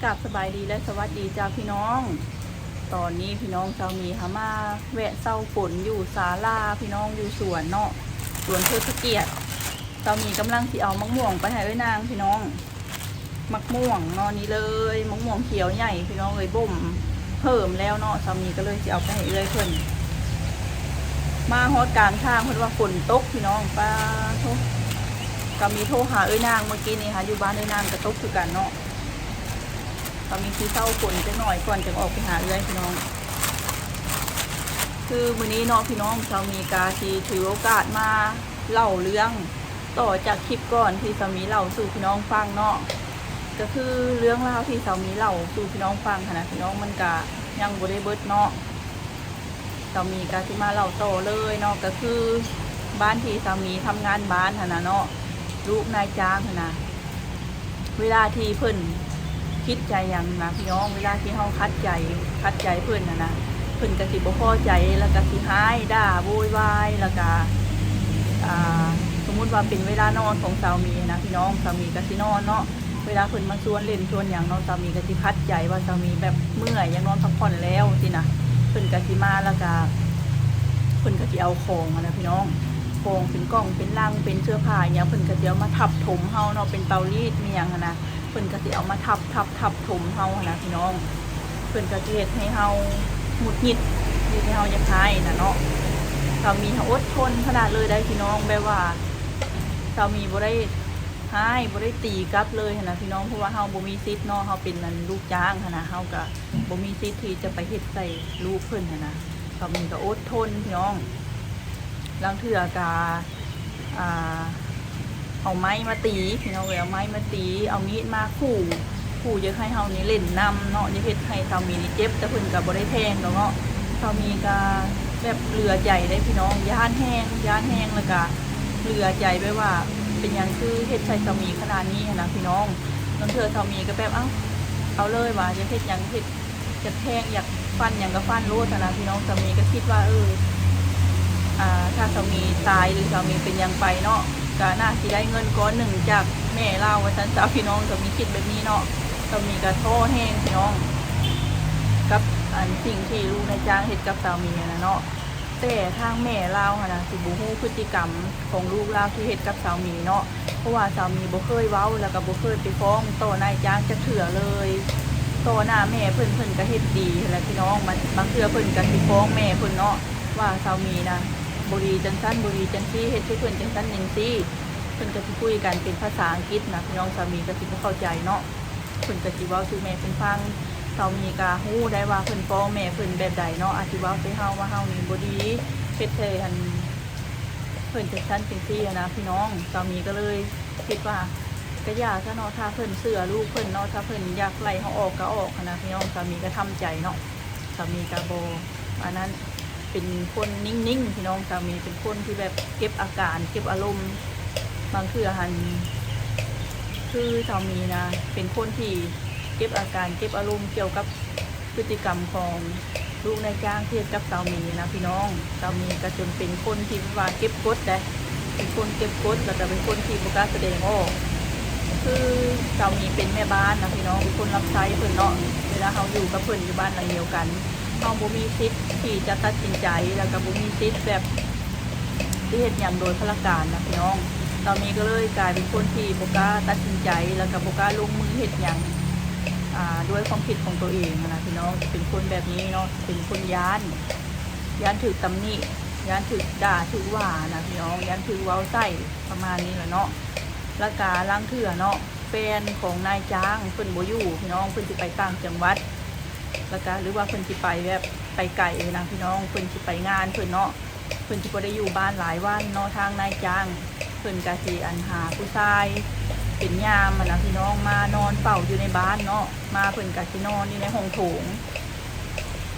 ກາບສະບາຍດີ ແລະ ສະຫວັດດີເຈົ້າພີ່ນ້ອງ. ຕອນນີ້ພີ່ນ້ອງ ສາວມີຫາມາແວະເຊົາຝົນຢູ່ສາລາພີ່ນ້ອງ ຢູ່ສວນເນາະ ສວນເທິດພະກຽດ. ສາວມີກຳລັງຊິເອົາໝາກມ່ວງໄປໃຫ້ເອື້ອຍນາງພີ່ນ້ອງ. ໝາກມ່ວງເນາະ ນີ້ເລີຍ ໝາກມ່ວງຂຽວໃຫຍ່ພີ່ນ້ອງເອີຍ ບົ່ມເພີ່ມແລ້ວເນາະ. ສາວມີກໍເລີຍຊິເອົາໄປໃຫ້ເອື້ອຍເພິ່ນ. ມາຮອດກາງທາງເພິ່ນວ່າຝົນຕົກພີ່ນ້ອງ. ປາໂທ້ ສາວມີໂທຫາເອື້ອຍນາງ ເມື່ອກີ້ນີ້ຫາ ຢູ່ບ້ານເອື້ອຍນາງກໍຕົກຄືກັນເນາະ. ສາວມີຊິເຊົາຝົນຈັກໜ່ອຍກ່ອນ ຈຶ່ງອອກໄປຫາເອື້ອຍພີ່ນ້ອງ. ຄືມື້ນີ້ເນາະພີ່ນ້ອງ ສາວມີກະຊິຖືໂອກາດມາເລົ່າເລື່ອງຕໍ່ຈາກຄລິບກ່ອນ ທີ່ສາວມີເລົ່າສູ່ພີ່ນ້ອງຟັງເນາະ. ກໍຄືເລື່ອງລາວທີ່ສາວມີເລົ່າສູ່ພີ່ນ້ອງຟັງຫັ້ນນະພີ່ນ້ອງ ມັນກະຍັງບໍ່ໄດ້ເບິດເນາະ. ສາວມີກໍຊິມາເລົ່າຕໍ່ເລີຍເນາະ ກໍຄືບ້ານທີ່ສາວມີທຳງານບ້ານຫັ້ນນະເນາະ ລູກນາຍຈ້າງຫັ້ນນະ ເວລາທີ່ເພິ່ນຜິດໃຈຫຍັງນະພີ່ນ້ອງ ເວລາທີ່ເຮົາຂັດໃຈ ຂັດໃຈເພິ່ນຫັ້ນນະ ເພິ່ນກໍຊິບໍ່ພໍໃຈ ແລ້ວກໍຊິຮ້າຍ ດ່າ ໂວຍວາຍ ແລ້ວກໍ ອ່າ ສົມມຸດວ່າເປັນເວລານອນຂອງສາວມີນະພີ່ນ້ອງ ສາວມີກໍຊິນອນເນາະ. ເວລາເພິ່ນມາຊວນຫຼິ້ນຊວນຫຍັງເນາະ ສາວມີກໍຊິຂັດໃຈວ່າສາວມີແບບເມື່ອຍ ຢາກນອນພັກຜ່ອນແລ້ວຊີ້ນະ. ເພິ່ນກໍຊິມາ ແລ້ວກໍເພິ່ນກໍຊິເອົາຂອງຫັ້ນນະພີ່ນ້ອງ ຂອງເປັນກ່ອງເປັນລັງ ເປັນເສື້ອຜ້າອີ່ຫຍັງ ເພິ່ນກໍຊິເອົາມາທັບຖົມເຮົາເນາະ ເປັນເຕົາລີດແມ່ນຫຍັງຫັ້ນນະ ເພິ່ນກໍຊິເອົາມາທັບ ທັບ ທັບຖົມເຮົາຫັ້ນນະພີ່ນ້ອງ. ເພິ່ນກໍຊິເຮັດໃຫ້ເຮົາຫງຸດຫງິດ ເຮັດໃຫ້ເຮົາຢາກຮ້າຍນະເນາະ. ສາວມີຫັ້ນອົດທົນຂະໜາດເລີຍໄດ໋ພີ່ນ້ອງ ແບບວ່າສາວມີບໍ່ໄດ້ ຮ້າຍ ບໍ່ໄດ້ຕີກັບເລີຍຫັ້ນນະພີ່ນ້ອງ ເພາະວ່າເຮົາບໍ່ມີສິດເນາະ ເຮົາເປັນອັນລູກຈ້າງຫັ້ນນະ ເຮົາກະບໍ່ມີສິດທີ່ຈະໄປເຮັດໃສ່ລູກເພິ່ນຫັ້ນນະ. ສາວມີກໍອົດທົນພີ່ນ້ອງ ລາງເທື່ອກະ ອ່າ ເອົາໄມ້ມາຕີພີ່ນ້ອງເອີຍ ເອົາໄມ້ມາຕີ ເອົາມີດມາຂູ່ ຂູ່ຢາກໃຫ້ເຮົານີ້ຫຼິ້ນນຳເນາະ ຢາກເຮັດໃຫ້ສາວມີນີ້ເຈັບ ແຕ່ເພິ່ນກໍບໍ່ໄດ້ແທງດອກເນາະ. ສາວມີກໍແບບເຫຼືອໃຈເດ້ພີ່ນ້ອງ ຢ້ານແຮງ ຢ້ານແຮງ ແລ້ວກໍເຫຼືອໃຈ ແບບວ່າເປັນຫຍັງຄືເຮັດໃສ່ສາວມີຂະໜາດນີ້ຫັ້ນນະພີ່ນ້ອງ. ລາງເທື່ອສາວມີກໍແບບ ເອົ້າ ເອົາເລີຍວ່າ ຢາກເຮັດຫຍັງເຮັດ ຢາກແທງ ຢາກຟັນຫຍັງກໍຟັນໂລດຫັ້ນນະພີ່ນ້ອງ. ສາວມີກໍຄິດວ່າ ເອີ ອ່າ ຖ້າສາວມີຕາຍ ຫຼື ສາວມີເປັນຫຍັງໄປເນາະ ກໍໜ້າຊິໄດ້ເງິນກ້ອນໜຶ່ງຈາກແມ່ລາວວ່າຊັ້ນຊະພີ່ນ້ອງ ສາວມີຄິດແບບນີ້ເນາະ. ສາວມີກໍທໍ້ແຮງພີ່ນ້ອງ ກັບອັນສິ່ງທີ່ລູກນາຍຈ້າງເຮັດກັບສາວມີຫັ້ນນະເນາະ. ແຕ່ທາງແມ່ລາວຫັ້ນນະ ຊິບໍ່ຮູ້ພຶດຕິກຳຂອງລູກລາວທີ່ເຮັດກັບສາວມີເນາະ ເພາະວ່າສາວມີບໍ່ເຄີຍເວົ້າ ແລ້ວກໍບໍ່ເຄີຍໄປຟ້ອງຕໍ່ນາຍຈ້າງຈັກເທື່ອເລີຍ. ຕໍ່ໜ້າແມ່ເພິ່ນ ເພິ່ນກໍເຮັດດີຫັ້ນແຫຼະພີ່ນ້ອງ. ບາງ ບາງເທື່ອເພິ່ນກໍຊິຟ້ອງແມ່ເພິ່ນເນາະ ວ່າສາວມີນະບໍ່ດີຈັ່ງຊັ້ນ ບໍ່ດີຈັ່ງຊີ້ ເຮັດໃສ່ເພິ່ນຈັ່ງຊັ້ນຈັ່ງຊີ້. ເພິ່ນກໍຊິຄຸຍກັນເປັນພາສາອັງກິດນະພີ່ນ້ອງ ສາວມີກໍຊິບໍ່ເຂົ້າໃຈເນາະ. ເພິ່ນກໍຊິເວົ້າສູ່ແມ່ເພິ່ນຟັງ. ສາວມີກໍຮູ້ໄດ້ວ່າເພິ່ນຟ້ອງແມ່ເພິ່ນແບບໃດເນາະ ອາດຊິເວົ້າໃສ່ເຮົາວ່າເຮົານີ້ບໍ່ດີ ເຮັດໃສ່ອັນ ເພິ່ນຈັ່ງຊັ້ນຈັ່ງຊີ້ຫັ້ນນະພີ່ນ້ອງ. ສາວມີກໍເລີຍຄິດວ່າ ກະຢ່າຊະເນາະ ຖ້າເພິ່ນເຊື່ອລູກເພິ່ນເນາະ ຖ້າເພິ່ນຢາກໄລ່ເຮົາອອກກໍອອກຫັ້ນນະພີ່ນ້ອງ. ສາວມີກໍທຳໃຈເນາະ ສາວມີກໍບໍ່ອັນນັ້ນ ເປັນຄົນນິ່ງໆ ພີ່ນ້ອງ. ສາວມີເປັນຄົນທີ່ແບບເກັບອາການ ເກັບອາລົມ. ບາງເທື່ອຫັ້ນ ຄືສາວມີນະ ເປັນຄົນທີ່ເກັບອາການ ເກັບອາລົມກ່ຽວກັບພຶດຕິກຳຂອງລູກນາຍຈ້າງທີ່ເຮັດກັບສາວມີນະພີ່ນ້ອງ. ສາວມີກໍຈົນເປັນຄົນທີ່ແບບວ່າເກັບກົດເດ້ ເປັນຄົນເກັບກົດ ແລ້ວກໍເປັນຄົນທີ່ບໍ່ກ້າສະແດງອອກ. ຄືສາວມີເປັນແມ່ບ້ານນະພີ່ນ້ອງ ເປັນຄົນຮັບໃຊ້ເພິ່ນເນາະ. ເວລາເຮົາຢູ່ກັບເພິ່ນ ຢູ່ບ້ານຫຼັງດຽວກັນ ເຮົາບໍ່ມີສິດທີ່ຈະຕັດສິນໃຈ ແລ້ວກໍບໍ່ມີສິດແບບ ທີ່ເຮັດຫຍັງໂດຍພະລະການນະພີ່ນ້ອງ. ສາວມີກໍເລີຍກາຍເປັນຄົນທີ່ບໍ່ກ້າຕັດສິນໃຈ ແລ້ວກໍບໍ່ກ້າລົງມືເຮັດຫຍັງ ອ່າ ດ້ວຍຄວາມຄິດຂອງຕົວເອງຫັ້ນນະພີ່ນ້ອງ. ເປັນຄົນແບບນີ້ເນາະ ເປັນຄົນຢ້ານ ຢ້ານຖືກຕຳໜິ ຢ້ານຖືກດ່າຖືກວ່ານະພີ່ນ້ອງ ຢ້ານຖືກເວົ້າໃສ່ ປະມານນີ້ແຫຼະເນາະ. ແລ້ວກະລາງເທື່ອເນາະ ແຟນຂອງນາຍຈ້າງເພິ່ນບໍ່ຢູ່ພີ່ນ້ອງ ເພິ່ນຊິໄປຕ່າງຈັງຫວັດ ແລ້ວກະ ຫຼືວ່າເພິ່ນຊິໄປແບບໄປໄກນະພີ່ນ້ອງ ເພິ່ນຊິໄປງານເພິ່ນເນາະ ເພິ່ນຊິບໍ່ໄດ້ຢູ່ບ້ານຫຼາຍວັນເນາະ. ທາງນາຍຈ້າງເພິ່ນກະຊິ ອັນ ຫາຜູ້ຊາຍເປັນຍາມຫັ້ນນະພີ່ນ້ອງ ມານອນເຝົ້າຢູ່ໃນບ້ານເນາະ. ມາເພິ່ນກະຊິນອນຢູ່ໃນຫ້ອງໂຖງ.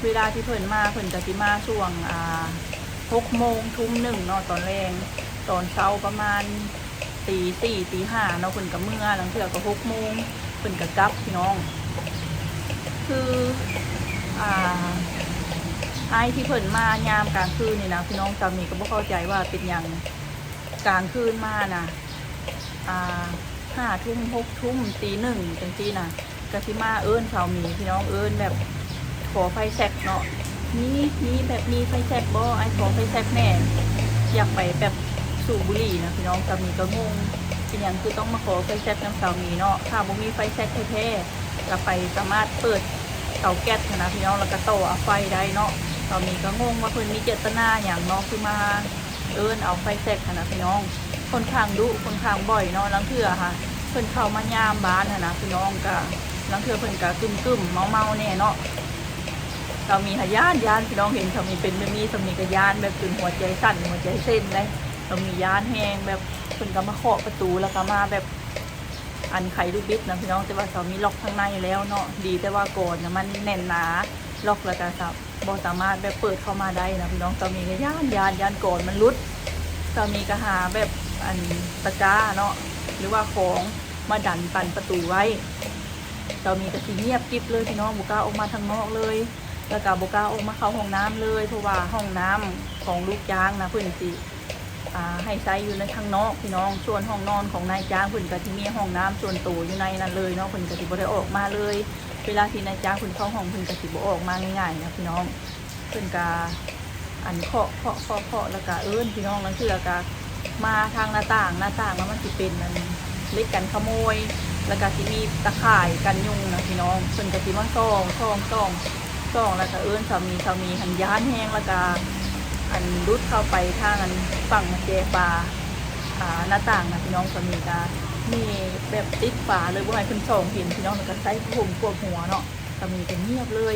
ເວລາທີ່ເພິ່ນມາ ເພິ່ນກະຊິມາຊ່ວງ ອ່າ ຫົກໂມງ ທຸ່ມໜຶ່ງເນາະ ຕອນແລງ. ຕອນເຊົ້າປະມານຕີສີ່ ຕີຫ້າເນາະ ເພິ່ນກະເມືອ. ລາງເທື່ອກະຫົກໂມງ ເພິ່ນກະກັບພີ່ນ້ອງ. ຄື ອ່າ ອ້າຍທີ່ເພິ່ນມາຍາມກາງຄືນນີ້ນະພີ່ນ້ອງ ສາວມີກະບໍ່ເຂົ້າໃຈວ່າເປັນຫຍັງ ກາງຄືນມານະ ອ່າ ຫ້າທຸ່ມ ຫົກທຸ່ມ ຕີໜຶ່ງ ຈັ່ງຊີ້ນະ ກະຊິມາເອີ້ນສາວໝີພີ່ນ້ອງ ເອີ້ນແບບຂໍໄຟແຊັກເນາະ ມີ ມີແບບມີໄຟແຊັກບໍ່? ອ້າຍຂໍໄຟແຊັກແດ່ ຢາກໄປແບບສູບບຸຫຼີ່ນະພີ່ນ້ອງ. ສາວໝີກະງົງ ເປັນຫຍັງຄືຕ້ອງມາຂໍໄຟແຊັກນຳສາວໝີເນາະ ຖ້າບໍ່ມີໄຟແຊັກແທ້ໆ ກະໄປສາມາດເປີດເຕົາແກັສຫັ້ນນະພີ່ນ້ອງ ແລ້ວກະຕໍ່ເອົາໄຟໄດ້ເນາະ. ສາວໝີກະງົງວ່າເພິ່ນມີເຈດຕະນາຫຍັງເນາະ ຄືມາເອີ້ນເອົາໄຟແຊັກຫັ້ນນະພີ່ນ້ອງ. ຂ້ອນຂ້າງດຸ ຂ້ອນຂ້າງບ່ອຍເນາະ ລາງເທື່ອຫາ ເພິ່ນເຂົ້າມາຍາມບ້ານຫັ້ນນະພີ່ນ້ອງ ກະລາງເທື່ອເພິ່ນກະກຶ້ມໆເມົາໆແດ່ເນາະ. ສາວໝີຫາຢ້ານ ຢ້ານພີ່ນ້ອງ ເຫັນສາວໝີເປັນແບບນີ້ ສາວໝີກະຢ້ານແບບຈົນຫົວໃຈສັ່ນ ຫົວໃຈເຕັ້ນເດ້. ສາວໝີຢ້ານແຮງ ແບບເພິ່ນກະມາເຄາະປະຕູ ແລ້ວກະມາແບບ ອັນ ໄຂລູກບິດນະພີ່ນ້ອງ ແຕ່ວ່າສາວໝີລັອກທາງໃນແລ້ວເນາະ. ດີແຕ່ວ່າກອນນະມັນແໜ້ນໜາ ລັອກແລ້ວກະສາ ບໍ່ສາມາດແບບເປີດເຂົ້າມາໄດ້ນະພີ່ນ້ອງ. ສາວໝີກະຢ້ານ ຢ້ານ ຢ້ານກອນມັນຫຼຸດ. ສາວໝີກະຫາແບບ ອັນ ຕະກ້າເນາະ ຫຼືວ່າຂອງມາດັນປັນປະຕູໄວ້. ສາວໝີກະຊິງຽບກິບເລີຍພີ່ນ້ອງ ບໍ່ກ້າອອກມາທາງນອກເລີຍ ແລ້ວກະບໍ່ກ້າອອກມາເຂົ້າຫ້ອງນ້ຳເລີຍ ເພາະວ່າຫ້ອງນ້ຳຂອງລູກຈ້າງນະ ເພິ່ນຊິ ອ່າ ໃຫ້ໃຊ້ຢູ່ໃນທາງນອກພີ່ນ້ອງ. ສ່ວນຫ້ອງນອນຂອງນາຍຈ້າງ ເພິ່ນກະຊິມີຫ້ອງນ້ຳສ່ວນໂຕຢູ່ໃນນັ້ນເລີຍເນາະ ເພິ່ນກະຊິບໍ່ໄດ້ອອກມາເລີຍ. ເວລາທີ່ນາຍຈ້າງເພິ່ນເຂົ້າຫ້ອງ ເພິ່ນກະຊິບໍ່ອອກມາງ່າຍໆນະພີ່ນ້ອງ. ເພິ່ນກະ ອັນ ເຄາະ ເຄາະ ເຄາະ ເຄາະ ແລ້ວກະເອີ້ນພີ່ນ້ອງ. ລາງເທື່ອກະມາທາງໜ້າຕ່າງ ໜ້າຕ່າງແລ້ວມັນຊິເປັນ ອັນ ເຫຼັກກັນຂະໂມຍ ແລ້ວກະຊິມີຕາຂ່າຍກັນຍຸງນະພີ່ນ້ອງ. ເພິ່ນກະຊິມາສ່ອງ ສ່ອງ ສ່ອງ ສ່ອງ ແລ້ວກະເອີ້ນສາມີ ສາມີຫັ້ນຢ້ານແຮງ ແລ້ວກະ ອັນ ຫຼຸດເຂົ້າໄປທາງ ອັນ ຝັງແຈປາ ອ່າ ໜ້າຕ່າງນະພີ່ນ້ອງ. ສາມີກະມີແບບຕິດຝາເລີຍ ບໍ່ໃຫ້ເພິ່ນສ່ອງເຫັນພີ່ນ້ອງ ແລ້ວກະໃສ່ຜ້າຫົ່ມກວມຫົວເນາະ. ສາມີກະງຽບເລີຍ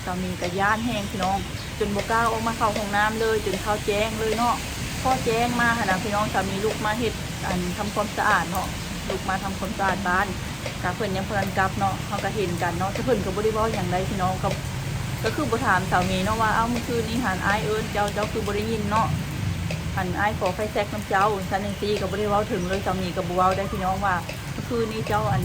ສາມີກະຢ້ານແຮງພີ່ນ້ອງ ຈົນບໍ່ກ້າອອກມາເຂົ້າຫ້ອງນ້ຳເລີຍ ຈົນເຂົ້າແຈ້ງເລີຍເນາະ. ພໍແຈ້ງມາຫັ້ນນະພີ່ນ້ອງ ສາມີລຸກມາເຮັດ ອັນ ທຳຄວາມສະອາດເນາະ ລຸກມາທຳຄວາມສະອາດບ້ານ ກະເພິ່ນຍັງບໍ່ທັນກັບເນາະ ເຮົາກະເຫັນກັນເນາະ ແຕ່ເພິ່ນກະບໍ່ໄດ້ເວົ້າຫຍັງໃດພີ່ນ້ອງ. ກະ ກະຄືບໍ່ຖາມສາມີເນາະວ່າ ເອົ້າ ມື້ຄືນນີ້ຫັ້ນອ້າຍເອີ້ນເຈົ້າ ເຈົ້າຄືບໍ່ໄດ້ຍິນເນາະ ອັນ ອ້າຍຂໍໄຟແຊັກນຳເຈົ້າ ຊັ້ນຈັ່ງຊີ້ ກະບໍ່ໄດ້ເວົ້າເຖິງເລີຍ. ສາມີກະບໍ່ເວົ້າໄດ້ພີ່ນ້ອງວ່າ ຄືນນີ້ເຈົ້າ ອັນ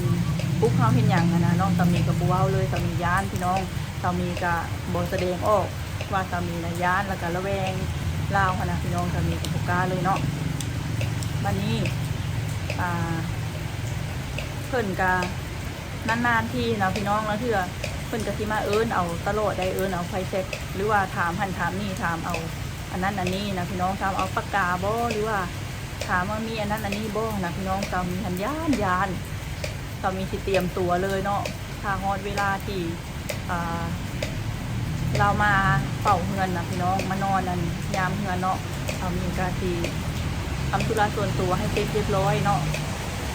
ປຸກເຮົາເຮັດຫຍັງຫັ້ນນະເນາະ. ສາມີກະບໍ່ເວົ້າເລີຍ ສາມີຢ້ານພີ່ນ້ອງ. ສາມີກະບໍ່ສະແດງອອກວ່າສາມີນະຢ້ານ ແລ້ວກະລະແວງລາວຫັ້ນນະພີ່ນ້ອງ. ສາມີກະບໍ່ກ້າເລີຍເນາະ. ບາດນີ້ ອ່າ ເພິ່ນກະນານໆທີນະພີ່ນ້ອງ ລາງເທື່ອເພິ່ນກະຊິມາເອີ້ນເອົາຕະຫຼອດໄດ໋ ເອີ້ນເອົາໄຟແຊັກ ຫຼືວ່າຖາມຫັ້ນຖາມນີ້ ຖາມເອົາອັນນັ້ນອັນນີ້ນະພີ່ນ້ອງ. ຖາມເອົາປາກກາບໍ່ ຫຼືວ່າຖາມວ່າມີອັນນັ້ນອັນນີ້ບໍ່ນະພີ່ນ້ອງ. ສາມີຫັ້ນຢ້ານ ຢ້ານ ສາມີຊິຕຽມຕົວເລີຍເນາະ ຖ້າຮອດເວລາທີ່ ອ່າ ລາວມາເຝົ້າເຮືອນນະພີ່ນ້ອງ ມານອນ ອັນ ຍາມເຮືອນເນາະ ສາມີກະຊິທຳທຸລະສ່ວນຕົວໃຫ້ເສັດຮຽບຮ້ອຍເນາະ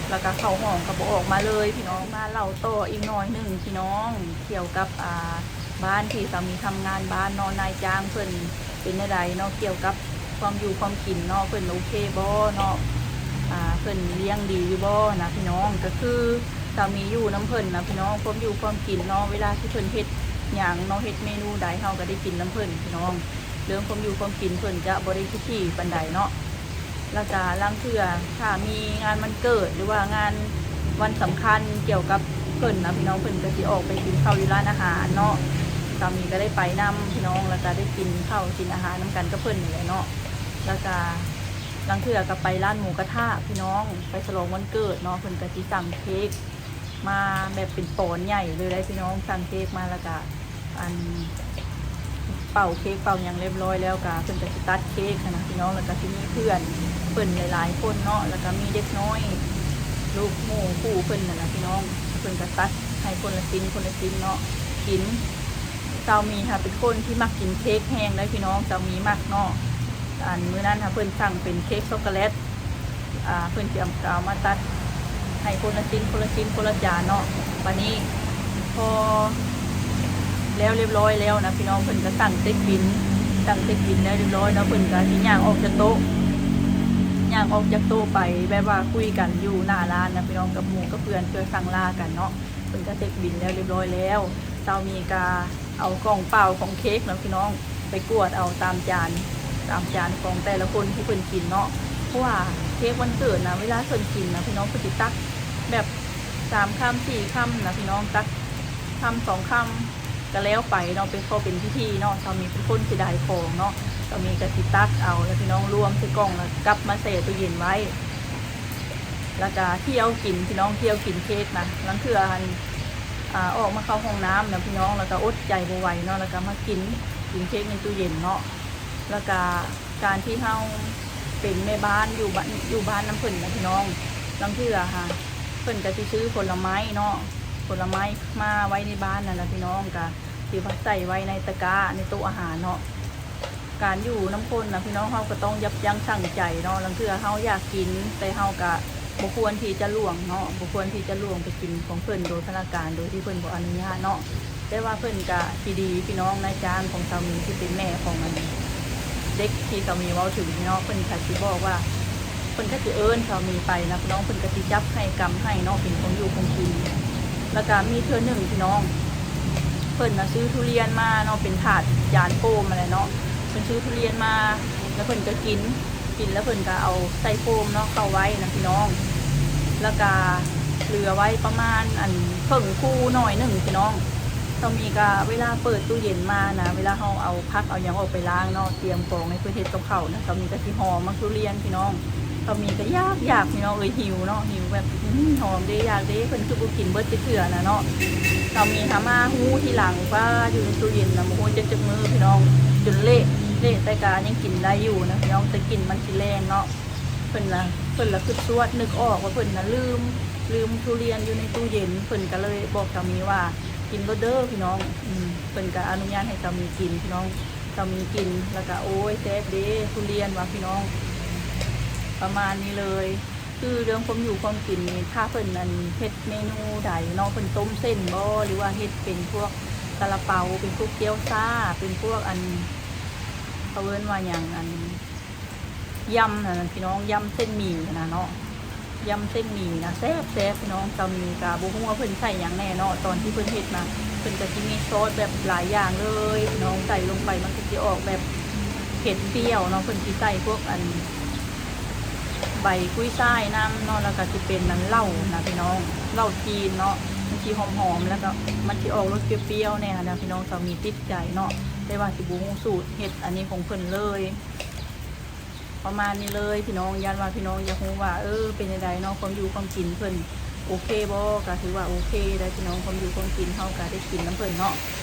ແລ້ວກະເຂົ້າຫ້ອງກະບໍ່ອອກມາເລີຍພີ່ນ້ອງ. ມາເລົ່າຕໍ່ອີກໜ້ອຍໜຶ່ງພີ່ນ້ອງ ກ່ຽວກັບ ອ່າ ບ້ານທີ່ສາມີທຳງານບ້ານເນາະ ນາຍຈ້າງເພິ່ນເປັນແນວໃດເນາະ ກ່ຽວກັບຄວາມຢູ່ຄວາມກິນເນາະ ເພິ່ນໂອເຄບໍ່ເນາະ ອ່າ ເພິ່ນລ້ຽງດີຢູ່ບໍ່ນະພີ່ນ້ອງ. ກະຄືສາມີຢູ່ນຳເພິ່ນນະພີ່ນ້ອງ ຄວາມຢູ່ຄວາມກິນເນາະ ເວລາທີ່ເພິ່ນເຮັດຫຍັງເນາະ ເຮັດເມນູໃດ ເຮົາກະໄດ້ກິນນຳເພິ່ນພີ່ນ້ອງ. ເລື່ອງຄວາມຢູ່ຄວາມກິນເພິ່ນຈະບໍ່ໄດ້ຂີ້ຖີ່ປານໃດເນາະ. ແລ້ວກະລາງເທື່ອຖ້າມີງານວັນເກີດ ຫຼືວ່າງານວັນສຳຄັນກ່ຽວກັບເພິ່ນນະພີ່ນ້ອງ ເພິ່ນກະຊິອອກໄປກິນເຂົ້າຢູ່ຮ້ານອາຫານເນາະ ສາມີກະໄດ້ໄປນຳພີ່ນ້ອງ ແລ້ວກະໄດ້ກິນເຂົ້າກິນອາຫານນຳກັນກັບເພິ່ນນີ້ແຫຼະເນາະ. ແລ້ວກະລາງເທື່ອກະໄປຮ້ານໝູກະທະພີ່ນ້ອງ ໄປສະຫຼອງວັນເກີດເນາະ ເພິ່ນກະຊິສັ່ງເຄ້ກ ມາແບບເປັນປອນໃຫຍ່ເລີຍໄດ໋ພີ່ນ້ອງ. ສັ່ງເຄ້ກມາແລ້ວກະ ອັນ ເປົ່າເຄ້ກເປົ່າຫຍັງຮຽບຮ້ອຍແລ້ວກະ ເພິ່ນກະຊິຕັດເຄ້ກຫັ້ນນະພີ່ນ້ອງ. ແລ້ວກະຊິມີເພື່ອນເພິ່ນຫຼາຍໆຄົນເນາະ ແລ້ວກະມີເດັກນ້ອຍ ລູກໝູ່ຄູ່ເພິ່ນຫັ້ນນະພີ່ນ້ອງ ເພິ່ນກະຕັດໃຫ້ຄົນລະຊິ້ນ ຄົນລະຊິ້ນເນາະ ກິນ. ສາວໝີຫັ້ນເປັນຄົນທີ່ມັກກິນເຄ້ກແຮງໄດ໋ພີ່ນ້ອງ ສາວໝີມັກເນາະ. ອັນ ມື້ນັ້ນຫັ້ນເພິ່ນສັ່ງເປັນເຄ້ກຊັອກໂກແລັດ ອ່າ ເພິ່ນຊິເອົາ ເອົາມາຕັດໃຫ້ຄົນລະຊິ້ນ ຄົນລະຊິ້ນ ຄົນລະຈານເນາະ. ບາດນີ້ພໍແລ້ວຮຽບຮ້ອຍແລ້ວນະພີ່ນ້ອງ ເພິ່ນກະສັ່ງເຕັກບິນ ສັ່ງເຕັກບິນແລ້ວຮຽບຮ້ອຍເນາະ ເພິ່ນກະຊິຍ່າງອອກຈາກໂຕະ ຍ່າງອອກຈາກໂຕະໄປແບບວ່າຄຸຍກັນຢູ່ໜ້າຮ້ານນະພີ່ນ້ອງ ກັບໝູ່ກັບເພື່ອນ ເພື່ອສັ່ງລາກັນເນາະ. ເພິ່ນກະເຕັກບິນແລ້ວຮຽບຮ້ອຍແລ້ວ ສາວໝີກະ ເອົາກ່ອງເປົ່າຂອງເຄ້ກເນາະພີ່ນ້ອງ ໄປກວດເອົາຕາມຈານ ຕາມຈານຂອງແຕ່ລະຄົນທີ່ເພິ່ນກິນເນາະ. ເພາະວ່າເຄ້ກວັນເກີດນະ ເວລາເພິ່ນກິນນະພີ່ນ້ອງ ເພິ່ນຊິຕັກແບບສາມຄຳສີ່ຄຳນະພີ່ນ້ອງ ຕັກຄຳສອງຄຳກະແລ້ວໄປເນາະ ເປັນ ພໍເປັນພິທີເນາະ. ສາວໝີເປັນຄົນເສຍດາຍຂອງເນາະ ສາວໝີກະຊິຕັກເອົາລະພີ່ນ້ອງ ລວມໃສ່ກ່ອງ ລະກັບມາແຊ່ຕູ້ເຢັນໄວ້ ລະກະທ່ຽວກິນພີ່ນ້ອງ ທ່ຽວກິນເຄ້ກນະ. ລາງເທື່ອຫັ້ນ ອາ ອອກມາເຂົ້າຫ້ອງນ້ຳນະພີ່ນ້ອງ ແລ້ວກໍອົດໃຈບໍ່ໄຫວເນາະ ແລ້ວກໍມາກິນ ກິນເຄ້ກໃນຕູ້ເຢັນເນາະ. ແລ້ວກໍການທີ່ເຮົາເປັນແມ່ບ້ານຢູ່ບ້ານ ຢູ່ບ້ານນຳເພິ່ນນະພີ່ນ້ອງ ລາງເທື່ອຫາ ເພິ່ນກໍຊິຊື້ຜົນລະໄມ້ເນາະ ຜົນລະໄມ້ມາໄວ້ໃນບ້ານນັ້ນນະພີ່ນ້ອງ ກໍຊິວ່າໃສ່ໄວ້ໃນຕະກ້າ ໃນໂຕະອາຫານເນາະ. ການຢູ່ນຳຄົນນະພີ່ນ້ອງ ເຮົາກໍຕ້ອງຢັບຢັ້ງຊົ່ງໃຈເນາະ ລາງເທື່ອເຮົາຢາກກິນ ແຕ່ເຮົາກໍບໍ່ຄວນທີ່ຈະຫຼວງເນາະ ບໍ່ຄວນທີ່ຈະຫຼວງໄປກິນຂອງເພິ່ນໂດຍພະລະການ ໂດຍທີ່ເພິ່ນບໍ່ອະນຸຍາດເນາະ. ແຕ່ວ່າເພິ່ນກະຊິດີພີ່ນ້ອງ ນາຍຈ້າງຂອງສາມີທີ່ເປັນແມ່ຂອງອັນເດັກທີ່ສາມີເວົ້າເຖິງນີ້ເນາະ ເພິ່ນກະຊິບອກວ່າ ເພິ່ນກະຊິເອີ້ນສາມີໄປນະພີ່ນ້ອງ ເພິ່ນກະຊິຈັບໃຫ້ກຳໃຫ້ເນາະ ເປັນຂອງຢູ່ຂອງກິນ. ແລ້ວກະມີເທື່ອໜຶ່ງພີ່ນ້ອງ ເພິ່ນນະຊື້ທຸລຽນມາເນາະ ເປັນຖາດຈານໂຟມຫັ້ນແຫຼະເນາະ ເພິ່ນຊື້ທຸລຽນມາ ແລ້ວເພິ່ນກະກິນ ກິນແລ້ວເພິ່ນກະເອົາໃສ່ໂຟມເນາະ ເຂົ້າໄວ້ນະພີ່ນ້ອງ ແລ້ວກະເຫຼືອໄວ້ປະມານອັນເຄິ່ງຄູ່ໜ້ອຍໜຶ່ງພີ່ນ້ອງ. ສາມີກະເວລາເປີດຕູ້ເຢັນມານະ ເວລາເຮົາເອົາຜັກເອົາຫຍັງອອກໄປລ້າງເນາະ ຕຽມກອງໃຫ້ເພິ່ນເຮັດກັບເຂົ້ານະ ສາມີກະຊິຫໍ່ໝາກທຸລຽນພີ່ນ້ອງ. ສາມີກໍຢາກ ຢາກພີ່ນ້ອງເອີຍ ຫິວເນາະ ຫິວແບບ ອື ຫອມເດ້ ຢາກເດ້ ເພິ່ນຄືບໍ່ກິນເບິດຈັກເທື່ອນະເນາະ. ສາມີຫາມາຮູ້ທີຫຼັງວ່າຢູ່ໃນຕູ້ເຢັນນະ ບໍ່ຮູ້ຈັກຈັກມື້ພີ່ນ້ອງ ຈົນເລະ ເລະ ແຕ່ກະຍັງກິນໄດ້ຢູ່ນະພີ່ນ້ອງ ແຕ່ກິ່ນມັນຊິແລງເນາະ. ເພິ່ນລະ ເພິ່ນລະຄຶດຊວດນຶກອອກວ່າເພິ່ນນະລືມ ລືມທຸລຽນຢູ່ໃນຕູ້ເຢັນ ເພິ່ນກະເລີຍບອກສາມີວ່າ ກິນໂລດເດີພີ່ນ້ອງ ອື ເພິ່ນກະອະນຸຍາດໃຫ້ສາມີກິນພີ່ນ້ອງ. ສາມີກິນແລ້ວກະ ໂອ້ຍ ແຊບເດ້ທຸລຽນວ່າພີ່ນ້ອງ ປະມານນີ້ເລີຍ. ຄືເລື່ອງຄວາມຢູ່ຄວາມກິນນີ້ ຖ້າເພິ່ນອັນເຮັດເມນູໃດເນາະ ເພິ່ນຕົ້ມເສັ້ນບໍ ຫຼືວ່າເຮັດເປັນພວກຊາລາເປົາ ເປັນພວກກຽວຊາ ເປັນພວກອັນ ເຂົາເອີ້ນວ່າຫຍັງ ອັນ ຢຳຫັ້ນນະພີ່ນ້ອງ ຢຳເສັ້ນໝີ່ຫັ້ນນະເນາະ ຢຳເສັ້ນໝີ່ນະ ແຊບໆ ພີ່ນ້ອງ. ສາມີກະບໍ່ຮູ້ວ່າເພິ່ນໃສ່ຫຍັງແດ່ເນາະ ຕອນທີ່ເພິ່ນເຮັດນະ ເພິ່ນກະຊິມີຊອດແບບຫຼາຍຢ່າງເລີຍພີ່ນ້ອງ ໃສ່ລົງໄປມັນກະຊິອອກແບບເຜັດປ່ຽວເນາະ. ເພິ່ນຊິໃສ່ພວກອັນ ໃບກຸ້ຍຊ່າຍນຳເນາະ ແລ້ວກະຊິເປັນອັນເຫຼົ້ານະພີ່ນ້ອງ ເຫຼົ້າຈີນເນາະ ມັນຊິຫອມໆ ແລ້ວກະມັນຊິອອກລົດປ່ຽວໆ ແດ່ຫັ້ນນະພີ່ນ້ອງ. ສາມີຕິດໃຈເນາະ ແຕ່ວ່າຊິບໍ່ຮູ້ສູດເຮັດອັນນີ້ຂອງເພິ່ນເລີຍ. ປະມານນີ້ເລີຍພີ່ນ້ອງ ຢ້ານວ່າພີ່ນ້ອງຢາກຮູ້ວ່າ ເອີ ເປັນຈັ່ງໃດເນາະ ຄວາມຢູ່ຄວາມກິນເພິ່ນໂອເຄບໍ່ ກະຖືວ່າໂອເຄໄດ໋ພີ່ນ້ອງ ຄວາມຢູ່ຄວາມກິນເຮົາກະໄດ້ກິນນຳເພິ່ນເນາະ.